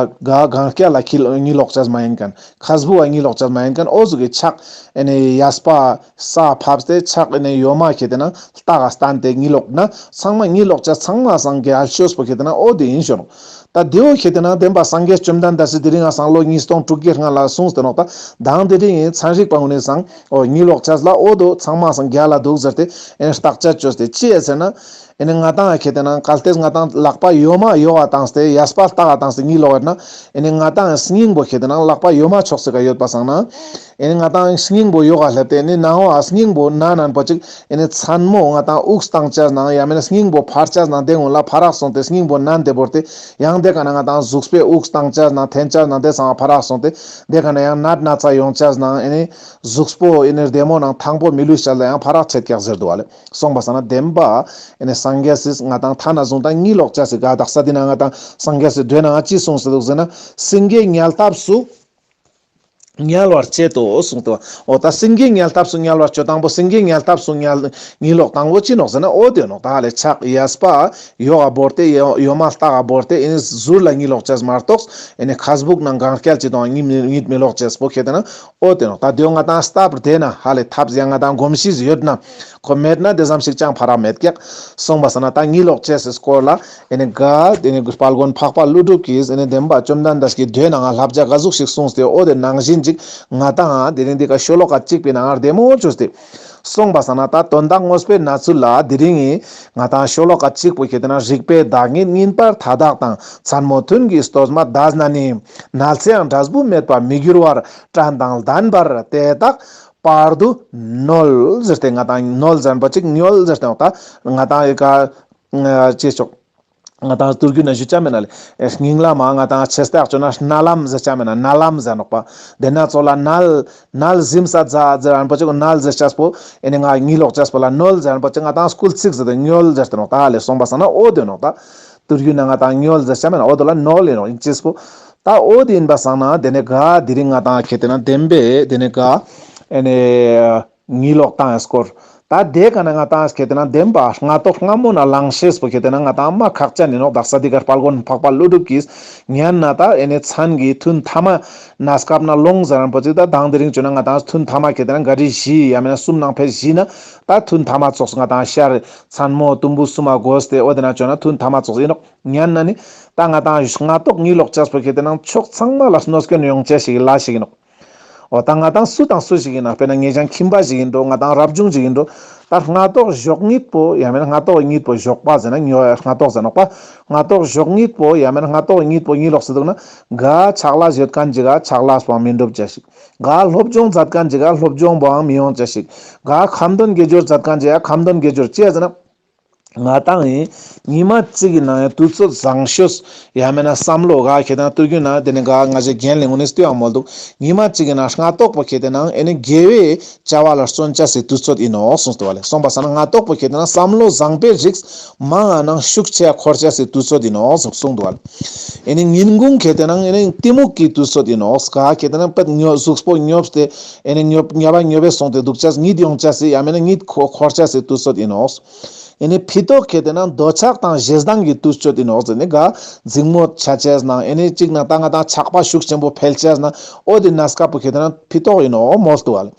གང་རྐྱལ་ལ་གཉིད་ལོག་ཅེས་མ་ཡིན་ཁན་ཁ་སྦུག་ག་གཉིད་ལོག་ཅེས་མ་ཡིན་ཁན་འོ་ཟུག་གི་ཕྱག་ཨེ་ནི་གཡས་པ་ས་ཕབ་སྟེ་ཕྱག་ཨེ་ནི་གཡོན་མ་ཁེ་ཏེ་ན་ལྟག་ག་བསྟན་ཏེ་གཉིད་ལོག་ན་ཚང་མ་གཉིད་ལོག་ཅེས་ཚང་མ་སང་རྒྱལ་ཕྱོགས་པོ་ཁེ་ཏེ་ན་འོ་དེ་ཡིན་ཞུ་ནོག་ད་དེ་བོ་ཁེ་ཏེ་ན་དེན་པ་སངས་རྒྱས་བཅོམ་ལྡན་འདས་སི་དེ་རིང་ང་སང་ལོ་ཉིས་སྟོང་དྲུག་བརྒྱའི་སྔ་ལ་གསུངས་ཏེ་ནོག་ད་དང་དེ་རིང་ཚན་རིག་པ་གུན་ནི་སང་འོ་གཉིད་ལོག་ཅེས་ལ་འོ་དོ་ཚང་མ་སང་རྒྱལ་ལ་འདུག་ཟེར་ཏེ་ཨེ་ནི་བརྟག་དཔྱད་བཅོས་ཏེ་ཅི་ཡ་ཟེར་ན། ཨེ་ནི་ང་ཏང་ཁེ་ཏེ་ན་གལ་ཏེ་ང་ཏང་ལག་པ་གཡོན་མ་གཡོག་ག་བཏང་སྟེ་གཡས་པ་ལྟག་ག་བཏང་སྟེ་གཉིད་ལོག་ཡོད་ན་ཨེ་ནི་ང་ཏང་སྙིང་པོ་ཁེ་ཏེ་ན་ལག་པ་གཡོན་མ་ཕྱོགས་སི་ཀ་ཡོད་པ་སང་ན་ཨེ་ནི་ང་ཏང་སྙིང་པོ་གཡོག་ག་སླེབས་ཏེ་ཨེ་ནི་ནང་བོ་སྙིང་པོ་ན་ནན་པོ་ཅིག་ཨེ་ནི་མཚན་མོ་ང་ཏང་དབུགས་བཏང་ཅེས་ནང་ཡང་མེན་ན་སྙིང་པོ་འཕར་ཅེས་ནང་དེ་གུན་ལ་ཕ་རག་སོང་སྟེ་སྙིང་པོ་ནན་ཏེ་བོར་ཏེ་ཡང་དེ་ཀ་ན་ང་ཏང་གཟུགས་པོའི་དབུགས་བཏང་ཅེས་ནང་འཐེན་ཅེས་ནང་དེ་ཚང་མ་ཕ་རག་སོང་སྟེ་དེ་ཀ་ན་ཡང་ནད་ན་ཚ་ཡོང་ཅེས་ནང་ཨེ་ནི་གཟུགས་པོ་ཨེ་ནི་བདེ་མོ་ནང་ཐང་པོ་མི་ལུས་ཅེས་ལ་ཡང་ཕ་རག་ཆེད་ཀྱག་ཟེར་འདུག་ག་ལེ། སོང་པ་སང་ན་དེན་པ་ཨེ་ནི་སངས་རྒྱས་སི་ང་ཏང་ཐ་ན་བཟུང་ད་གཉིད་ལོག་ཅེས་སི་ག་དག་ས་དེ་ན་ང་ཏང་སངས་རྒྱས་སི་མདོའི་ནང་ང་ཅི་གསུངས་སེ་འདུག་ཟེར་ན་སེང་གེའི་ཉལ་ཐབས་སུ་ཉལ་བར་བྱེད་དོ་གསུངས་ཏེ། འོ་ད་སེང་གེའི་ཉལ་ཐབས་སུ་ཉལ་བར་བྱེད་དང་པོ་སེང་གེའི་ཉལ་ཐབས་སུ་ཉལ་གཉིད་ལོག་དང་པོ་ཅི་ནོག་ཟེར་ན་འོ་དེ་ནོག་ད་ཧ་ལེ་ཕྱག་གཡས་པ་གཡོན་མ་ལྟག་ག་བོར་ཏེ་ཨེ་ནི་ཟུར་ལ་གཉིད་ལོག་ཅེས་མ་གཏོགས་ཨེ་ནི་ཁ་སྦུག་ནང་གང་རྐྱལ་ཅིག་དང་གཉིད་མི་ལོག་ཅེས་པོ་ཁེ་ཏེ་ན་འོ་དེ་ནོག་ད་དེ་ང་ཏང་སྟབས་བདེ་ན་ཧ་ལེ་ཐབས་ཡང་ང་ཏང་གོམས་གཤིས་ཡོད་ན། ཁོ་མེད་ན་དེ་ཙམ་ཞིག་ཅང་ཕ་རག་མེད་ཀྱག་སོང་པ་སང་ན་ད་གཉིད་ལོག་ཅེས་སི་སྐོར་ལ་ཨེ་ནི་ག་ཨེ་ནི་དཔལ་མགོན་འཕགས་པ་ཀླུ་སྒྲུབ་ཀྱིས་ཨེ་ནི་དེན་པ་བཅོམ་ལྡན་འདས་ཀྱི་མདོའི་ནང་ང་བསླབ་བྱ་ག་ཟུག་ཞིག་གསུངས་ཏེ་འོ་དེ་ནང་བཞིན་ཅིག་ང་ཏང་དེ་རིང་འདི་ཀ་ཤོ་ལོ་ཀ་གཅིག་པའི་ནང་ང་བདེ་མོ་བཅོས་ཏེ་སོང་པ་སང་ན་ད་དོན་དག་དངོས་པོའི་གནས་ཚུལ་ལ་དེ་རིང་ངི་ང་ཏང་ཤོ་ལོ་ཀ་གཅིག་པོ་ཁེ་ཏེ་ན་རིག་པའི་བདག་ཉིད་གཉིས་པར་མཐའ་དག་དང་མཚན་མོ་ཐུན་གྱི་སྟོད་མ་འདས་ན་ནི་ནལ་ཚེའང་འབྲས་བུ་མེད་པར་མི་འགྱུར་བར་དྲན་དང་ལྡན་པར་དེ་དག་བར་དུ་ནོལ་ཟེར་ཏེ་ང་ཏང་ནོལ་ཟེར་ཁན་པོ་ཅིག་ཉོལ་ཟེར་ཏེ་ནོག་ད་ང་ཏང་ཡི་ག་ཅེས་ཆོག་ང་ཏང་སྟོད་རྒྱུད་ན་ཞུ་ཅ་མེད་ན་ལེ། སྙིང་ལ་མ་ང་ཏང་ཆེ་སྟེ་ཨག་ཅོ་ན་སྣ་ལམ་ཟེར་ཅ་མེད་ན་སྣ་ལམ་ཟེར་ནོག་པ། དེ་ན་ཙོགས་ལ་ནལ་ནལ་གཟིམ་ས་ཛ་ཟེར་ཁན་པོ་ཅིག་ནལ་ཟེར་ཅེས་པོ་ཨེ་ནི་ང་གཉིད་ལོག་ཅེས་པོ་ལ་ནོལ་ཟེར་ཁན་པོ་ཅིག་ང་ཏང་སྐུལ་ཚིག་ཟེར་ཏེ་ཉོལ་ཟེར་ཏེ་ནོག་ད་ཧ་ལེ་སོང་པ་སང་ན་འོ་དེ་ནོག་ད། སྟོད་རྒྱུད་ན་ང་ཏང་ཉོལ་ཟེར་ཅ་མེད་ན་འོ་དོ་ལ་ནོལ་ཨིན་ནོག་ཅེས་པོ། ད་འོ་དེ་ཨིན་པ་སང་ན་དེ་ནི་ག་དེ་རིང་ང་ཏང་ཁེ་ཏེ་ན་དེན་པའི་དེ་ནི་ག་ཨེ་ནི་གཉིད་ལོག་བཏང་ཡ་སྐོར། ད་དེ་ཀ་ན་ང་ཏང་ཁེ་ཏེ་ན་དེན་པ་སྔ་ཏོག་སྔ་མོ་ན་ལངས་ཤེས་པོ་ཁེ་ཏེ་ན་ང་ཏང་མ་ཁག་ཅན་ཨིན་ནོག་དག་ས་དེ་ཀ་དཔལ་མགོན་འཕགས་པ་ཀླུ་སྒྲུབ་ཀྱིས་ཉན་ན་ད་ཨེ་ནི་མཚན་གྱི་ཐུན་ཐ་མ་གནས་སྐབས་ན་ལོངས་ཟེར་ཁན་པོ་ཅིག་ད་དང་དེ་རིང་བཅོ་ན་ང་ཏང་ཐུན་ཐ་མ་ཁེ་ཏེ་ན་ག་རི་བཞི་ཡ་མེད་ན་གསུམ་ནང་ཕེ་བཞི་ན་ད་ཐུན་ཐ་མ་ཙོགས་ང་ཏང་ཤར་མཚན་མོ་དུམ་བུ་གསུམ་མ་གོས་ཏེ་འོ་དེ་ན་བཅོ་ན་ཐུན་ཐ་མ་ཙོགས་ཨིན་ནོག་ཉན་ན་ནི། ད་ང་ཏང་སྔ་ཏོག་གཉིད་ལོག་ཅེས་པོ་ཁེ་ཏེ་ན་ཕྱོགས་ཚང་མ་ལ་གནོད་སྐྱོན་ཡོང་ཅེས་ཤིག་ལ་ཞིག་ཨིན་ནོག་འོ་ད་ང་ཏང་སུ་དང་སུ་ཞིག་ཨིན་ན་དཔེར་ན་ངེད་ཅག་ཁྱིམ་པ་ཞིག་ཨིན་འགྲོ་ང་ཏང་རབ་བྱུང་ཞིག་ཨིན་འགྲོ། ད་སྔ་ཏོག་ཞོག་གཉིད་པོ་ཡང་མེན་ན་སྔ་ཏོག་གཉིད་པོ་ཞོག་པ་ཟེར་ན་ཉོ་སྔ་ཏོག་ཟེར་ནོག་པ། སྔ་ཏོག་ཞོག་གཉིད་པོ་ཡང་མེན་ན་སྔ་ཏོག་གཉིད་པོ་གཉིད་ལོག་སེ་འདུག་ན་ག་ཆག་ལས་ཡོད་མཁན་ཅིག་ག་ཆག་ལས་པོའང་མི་འགྲུབ་ཅེས་ཤིག་ག་སློབ་སྦྱོང་མཛད་མཁན་ཅིག་ག་སློབ་སྦྱོང་པོའང་མི་ཡོང་ཅེས་ཤིག་ག་ཁ་འདོན་དགེ་སྦྱོར་མཛད་མཁན་ཅིག་ག་ཁ་འདོན་དགེ་སྦྱོར་ཅི་ཟེར་ན། ང་ཏང་ཡིན་ཉི་མ་གཅིག་གི་ནང་ཡང་དུས་ཚོད་བཟང་ཤོས་ཡང་མེན་ན་བསམ་བློ་ག་ཁེ་ཏེ་ན་ཏུར་གུན་ན་དེ་ནི་ག་ང་ཞའི་རྒན་ལས་ངོ་ནས་ལྟོས་ཡང་མོལ་འདུག་ཉི་མ་གཅིག་གི་ནང་སྔ་ཏོག་པོ་ཁེ་ཏེ་ན་ཨེ་ནི་དགེ་བའི་བྱ་བ་ལ་བརྩོན་ཅེས་སི་དུས་ཚོད་ཡིན་ནོག་གསུངས་འདུག་བ་ལེ། སོང་པ་སང་ན་སྔ་ཏོག་པོ་ཁེ་ཏེ་ན་བསམ་བློ་བཟང་པོའི་རིགས་མང་ང་ནང་ཤུགས་ཆེ་འཁོར་ཅེས་སི་དུས་ཚོད་ཡིན་ནོག་གསུངས་འདུག་བ་ལེ། ཨེ་ནི་ཉིན་གུང་ཁེ་ཏེ་ན་ཨེ་ནི་གཏི་མུག་གི་དུས་ཚོད་ཡིན་ནོག་ག་ཁེ་ཏེ་ན་པད་ཉོ་གཟུགས་པོ་ཉོབས་ཏེ་ཨེ་ནི་ཉོབ་ཉ་བ་ཉོབ་པའི་སོང་སྟེ་འདུག་ཅེས་གཉིད་ཡོང་ཅེས་སི་ཡང་མེན་ན་གཉིད་འཁོར་ཅེས་སི་དུས་ཚོད་ཡིན་ནོག་ཨེ་ནི་ཕི་ཏོག་ཁེ་ཏེ་ན་འདོད་ཆགས་དང་ཞེ་སྡང་གི་དུས་ཚོད་ཡིན་ནོག་ཟེར་ནི་ག་འཛིང་མོ་ཆ་ཅེས་ནང་ཨེ་ནི་གཅིག་ན་ད་ང་ཏང་ཆགས་པ་ཤུགས་ཆེན་པོ་འཕེལ་ཅེས་ན་འོ་དེ་གནས་སྐབས་པོ་ཁེ་ཏེ་ན་ཕི་ཏོག་ཡིན་ནོག་མོལ་འདུག་བ་ལེ།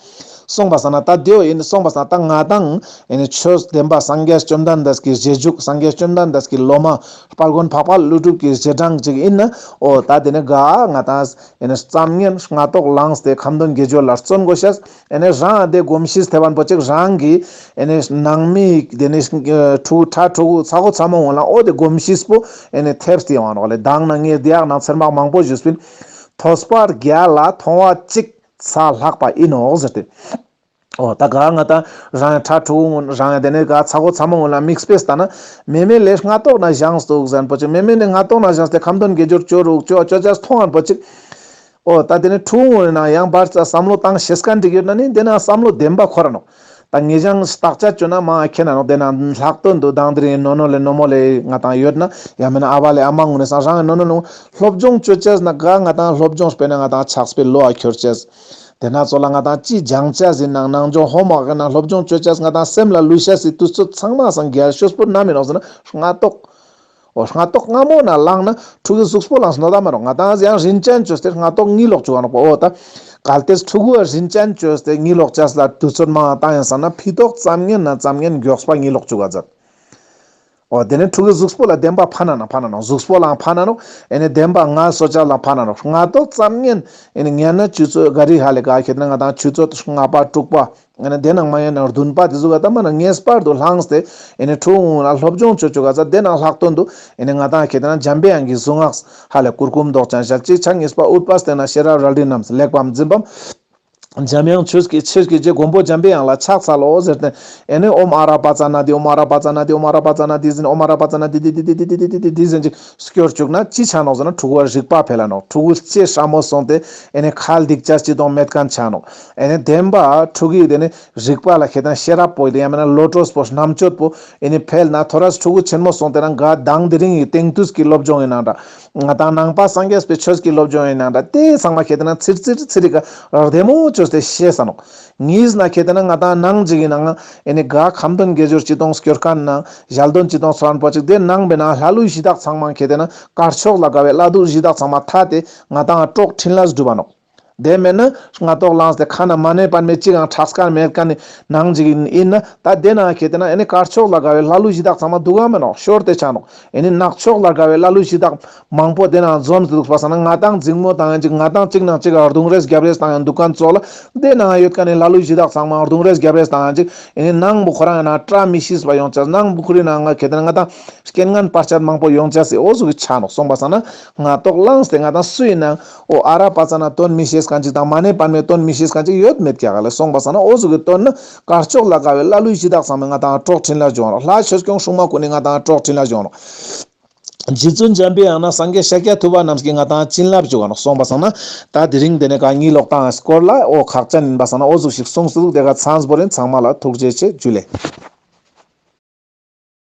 སོང་པ་སང་ན་ད་དེའོ་ཡིན་སོང་པ་སང་ན་ད་ང་ཏང་ཨེ་ནི་ཆོས་བདེན་པ་སངས་རྒྱས་བཅོམ་ལྡན་འདས་ཀྱི་རྗེས་འཇུག་སངས་རྒྱས་བཅོམ་ལྡན་འདས་ཀྱི་སློབ་མ་དཔལ་མགོན་འཕགས་པ་ཀླུ་སྒྲུབ་ཀྱི་རྗེས་འབྲང་ཅིག་ཡིན་ན་འོ་ད་དེ་ནི་ག་ང་ཏང་ཨེ་ནི་ཙམ་ངན་སྔ་ཏོག་ལངས་ཏེ་ཁ་འདོན་དགེ་སྦྱོར་ལ་བརྩོན་དགོས་ཤེས། ཨེ་ནི་རང་དེ་གོམས་གཤིས་ཐེབས་པ་པོ་ཅིག་རང་གི་ཨེ་ནི་ནང་མི་དེ་ནི་ཕྲུ་གུ་ཕྲ་ཕྲུ་གུ་ཚ་གོ་ཚ་མོ་འོང་ལ་འོ་དེ་གོམས་གཤིས་པོ་ཨེ་ནི་ཐེབས་ཏེ་ཡོང་བ་ནོག་ལེ། དང་ན་ངས་དེ་ཡག་ན་ཚེར་མ་མང་པོ་ཞུས་པིན། ཐོས་པ་བརྒྱ་ལ་མཐོང་བ་གཅིག་ཚ་ལྷག་པ་ཡིན་ནོག་ཟེར་ཏེ། འོ་ད་ག་ང་ཏང་རང་ཕྲུ་གུ་ངུན་རང་དེ་ནི་ག་ཚ་གོ་ཚ་མོ་ངུན་ལ་དམིགས་དཔེ་ལྟ་ན་མེ་མེ་ལས་སྔ་ཏོག་ན་བཞེངས་འདུག་ཟེར་པོ་ཅིག་མེ་མེ་ནི་སྔ་ཏོག་ན་བཞེངས་ཏེ་ཁ་འདོན་དགེ་སྦྱོར་ཅོ་རུག་ཅོ་ཅོ་ཅེས་མཐོང་ངན་པོ་ཅིག་འོ་ད་དེ་ནི་ཕྲུ་གུ་ངུན་ནང་ཡང་བར་ཙ་བསམ་བློ་བཏང་ཤེས་མཁན་ཅིག་ཡོད་ན་ནི་དེ་ན་བསམ་བློ་བདེན་པ་འཁོར་ར་ནོག་ད་ངེད་ཅག་བརྟག་དཔྱད་བཅོ་ན་མ་ཁྱེད་ན་ནོག་དེ་ན་ལྷག་དོན་དུ་དང་དེ་རིང་ནོ་ནོ་ལེ་ནོ་མོ་ལེ་ང་ཏང་ཡོད་ན་ཡང་མེན་ན་ཨ་བ་ལེ་ཨ་མ་ངུན་ནི་སང་རང་ནོ་ནོ་ནོ་སློབ་སྦྱོང་ཅོ་ཅེས་ན་ག་ང་ཏང་སློབ་སྦྱོང་དཔེར་ན་ང་ཏང་ཕྱག་དཔེ་བློ་ཨ་འཁྱོར་ཅེས། དེ་ན་ཚོ་ལ་ང་ཏང་ཅི་སྦྱང་ཅེས་ཡིན་ནང་ནང་སྦྱོང་ཧོམ་ཝརཀ་ནང་སློབ་སྦྱོང་ཅོ་ཅེས་ང་ཏང་སེམས་ལ་ལུས་ཤེས་སི་དུས་ཚོད་ཚང་མ་སང་རྒྱལ་ཤོས་པོ་ནམ་ཡིན་ནོག་ཟེར་ན་སྔ་ཏོག་འོ་སྔ་ཏོག་སྔ་མོ་ན་ལངས་ན་ཕྲུ་གུ་གཟུགས་པོ་ལངས་ནོ་ད་མ་རོགས་ང་ཏང་ཡང་རིན་ཅན་ཅོས་ཏེ་སྔ་ཏོག་གཉིད་ལོག་བཅུག་ག་ནོག་པ། འོ་ད་གལ་ཏེ་ཕྲུ་གུ་རིན་ཅན་ཅོས་ཏེ་གཉིད་ལོག་ཅེས་ལ་དུས་ཚོད་མང་བཏང་ཡིན་ས་ན་ཕི་ཏོག་ཙམ་ངན་ན་ཙམ་ངན་མགྱོགས་པ་གཉིད་ལོག་བཅུག་ག་མཛད། འོ་དེ་ནི་ཕྲུ་གུ་གཟུགས་པོ་ལ་བདེན་པ་ཕན་ན་ན་ཕན་ན་ནོག་གཟུགས་པོ་ལའང་ཕན་ན་ནོག་ཨེ་ནི་བདེན་པ་ང་སོ་ཅག་ལ་ཕན་ན་ནོག་སྔ་ཏོག་ཙམ་ངན་ཨེ་ནི་ཉན་ན་ཆུ་ཚོད་ག་རི་ཧ་ལེ་ག་ཁེ་ཏེ་ན་ང་ཏང་ཆུ་ཚོད་ལྔ་པ་དྲུག་པ། ཨེ་ནི་དེ་ནང་མ་ཡིན་ན་བདུན་པ་དེ་ཟུག་ག་ད་མ་ན་ངེས་པར་དུ་ལངས་ཏེ་ཨེ་ནི་ཕྲུ་གུ་ལ་སློབ་སྦྱོང་ཅོ་ཅོ་ག་ཚ་དེ་ནང་ལྷག་དོན་དུ་ཨེ་ནི་ང་ཏང་ཁེ་ཏེ་ན་འཇམ་པའི་དབྱངས་ཀྱི་གཟུངས་སྔགས་ཧ་ལེ་གུར་ཀུམ་མདོག་ཅན་ཞལ་གཅིག་ཕྱག་གཉིས་པ་ཨུཏྤལ་སྟེང་ན་ཤེས་རབ་རལ་གྲི་བསྣམས་གླེགས་བམ་འཛིན་པ། འཇམ་དབྱངས་ཆོས་ཀྱི་ཆོས་ཀྱི་རྗེ་མགོན་པོ་འཇམ་པའི་དབྱངས་ལ་ཕྱག་འཚལ་ལོ་ཟེར་ཏེ། ཨེ་ནི་ཨོཾ་ཨ་ར་པ་ཙ་ན་དྷཱིཿ་ཨོཾ་ཨ་ར་པ་ཙ་ན་དྷཱིཿ་ཨོཾ་ཨ་ར་པ་ཙ་ན་དྷཱིཿ་ཟེར་ཨོཾ་ཨ་ར་པ་ཙ་ན་དྷཱིཿ་དྷཱིཿ་དྷཱིཿ་དྷཱིཿ་དྷཱིཿ་དྷཱིཿ་དྷཱིཿ་ཟེར་ཅིག་སྐྱོར་བཅུག་ན་ཅི་ཆ་ནོག་ཟེར་ན་ཕྲུ་གུ་བ་རིག་པ་འཕེལ་ལ་ནོག་ཕྲུ་གུ་ལྕེ་སྲ་མོ་སོང་སྟེ་ཨེ་ནི་ཁ་ལྡིག་ཅེས་ཅི་དང་མེད་མཁན་ཆ་ནོག་ཨེ་ནི་བདེན་པ་ཕྲུ་གུའི་དེ་ནི་རིག་པ་ལ་ཁེ་ཏེ་ན་ཤེས་རབ་པོ་ཡང་མེན་ན་བློ་གྲོས་པོ་རྣམ་དཔྱོད་པོ་ཨེ་ནི་འཕེལ་ན་ཐོ་རས་ཕྲུ་གུ་ཆེན་མོ་སོང་སྟེ་ན་ག་དང་དེ་རིང་གི་དེང་དུས་ཀྱི་སློབ་སྦྱོང་ཡིན་ན་འདྲ། ང་ཏང་ནང་པ་སངས་རྒྱས་པའི་ཆོས་ཀྱི་སློབ་སྦྱོང་ཡིན་ན་འདྲ་དེ་ཚང་མ་ཁེ་ཏེ་ན་ཚིར་ཚིར་ཚིར་རི་ཀ་བདེ་མོ་ཅོས་ཏེ་ཤེས་ས་ནོག་གཉིས་ན་ཁེ་ཏེ་ན་ང་ཏང་ནང་ཅིག་གི་ནང་ཨེ་ནི་ག་ཁ་འདོན་དགེ་སྦྱོར་ཅི་དང་སྐྱོར་མཁན་ན་ཞལ་འདོན་ཅི་དང་ཚོར་མཁན་པོ་ཅིག་དེ་ནང་པའི་ནང་ལྷ་ཀླུ་གཞི་བདག་ཚང་མ་ཁེ་ཏེ་ན་དཀར་ཕྱོགས་ལ་དགའ་བའི་བླ་རྡོ་གཞི་བདག་ཚང་མ་ཐ་དེ་ང་ཏང་གྲོགས་འཕྲིན་ལས་སྒྲུབ་པ་ནོག་དེ་མེད་ན་སྔ་ཏོག་ལངས་ཏེ་ཁ་ན་མ་ཎི་པདྨེ་གཅིག་ཡང་ཁྲག་སྐར་མེད་མཁན་ནི་ནང་ཅིག་ཡིན་ན་ད་དེ་ན་ཁེ་ཏེ་ན་ཨེ་ནི་དཀར་ཕྱོགས་ལ་དགའ་བའི་ལྷ་ཀླུ་གཞི་བདག་ཚང་མ་འདུག་ག་མེ་ནོག་ཤོར་ཏེ་ཆ་ནོག་ཨེ་ནི་ནག་ཕྱོགས་ལ་དགའ་བའི་ལྷ་ཀླུ་གཞི་བདག་མང་པོ་དེ་ན་འཛོམས་ཏེ་འདུག་པ་སང་ན་ང་ཏང་འཛིང་མོ་བཏང་ཡིན་ཅིག་ང་ཏང་གཅིག་ནང་གཅིག་ག་རྡུང་རེས་རྒྱབ་རེས་བཏང་ཡིན་འདུག་མཁན་ཚོ་ལ་དེ་ན་ཡོད་མཁན་ནི་ལྷ་ཀླུ་གཞི་བདག་ཚང་མ་རྡུང་རེས་རྒྱབ་རེས་བཏང་ཡིན་ཅིག་ཨེ་ནི་ནང་པོ་ཁོ་རང་ཡིན་ན་བཀྲ་མི་ཤིས་པ་ཡོང་ཅེས་ནང་པོ་ཁོ་རི་ནང་ང་ཁེ་ཏེ་ན་ང་ཏང་རྐྱེན་ངན་བར་ཆད་མང་པོ་ཡོང་ཅེས་སི་འོ་ཟུག་གི་ཆ་ནོག་སོང་པ་སང་ན་སྔ་ཏོག་ལངས་ཏེ་ང་ཏང་སུ་ཡིན་ནང་འོ་ཨ་ར་པ་ཙ་ན་འདོན་མི་ཤེས་མཁན་ཅིག་དང་མ་ཎི་པདྨེ་འདོན་མི་ཤེས་མཁན་ཅིག་ཡོད་མེད་ཀྱག་ལེ། སོང་པ་སང་ན་འོ་ཟུག་གི་འདོན་ན་དཀར་ཕྱོགས་ལ་དགའ་བའི་ལྷ་ཀླུ་གཞི་བདག་ཚང་མས་ང་ཏང་གྲོགས་འཕྲིན་ལས་སྦྱོང་ནོག་ལྷ་ཆོས་སྐྱོང་སྲུང་མ་ཀུན་ནི་ང་ཏང་གྲོགས་འཕྲིན་ལས་སྦྱོང་ནོག་རྗེ་བཙུན་འཇམ་པའི་དབྱངས་ན་སངས་རྒྱས་ཤཱཀྱ་ཐུབ་པ་རྣམས་ཀྱིས་ང་ཏང་བྱིན་རླབས་སྦྱོང་ནོག་སོང་པ་སང་ན་ད་དེ་རིང་དེ་ནས་ག་གཉིད་ལོག་བཏང་སྐོར་ལ་འོ་ཁག་ཅན་ཡིན་པ་སང་ན་འོ་ཟུག་ཞིག་གསུངས་སུ་འདུག་དེ་ག་ཚང་བོ་རིན་ཚང་མ་ལ་ཐུགས་རྗེ་ཆེ་ཇུ་ལེ།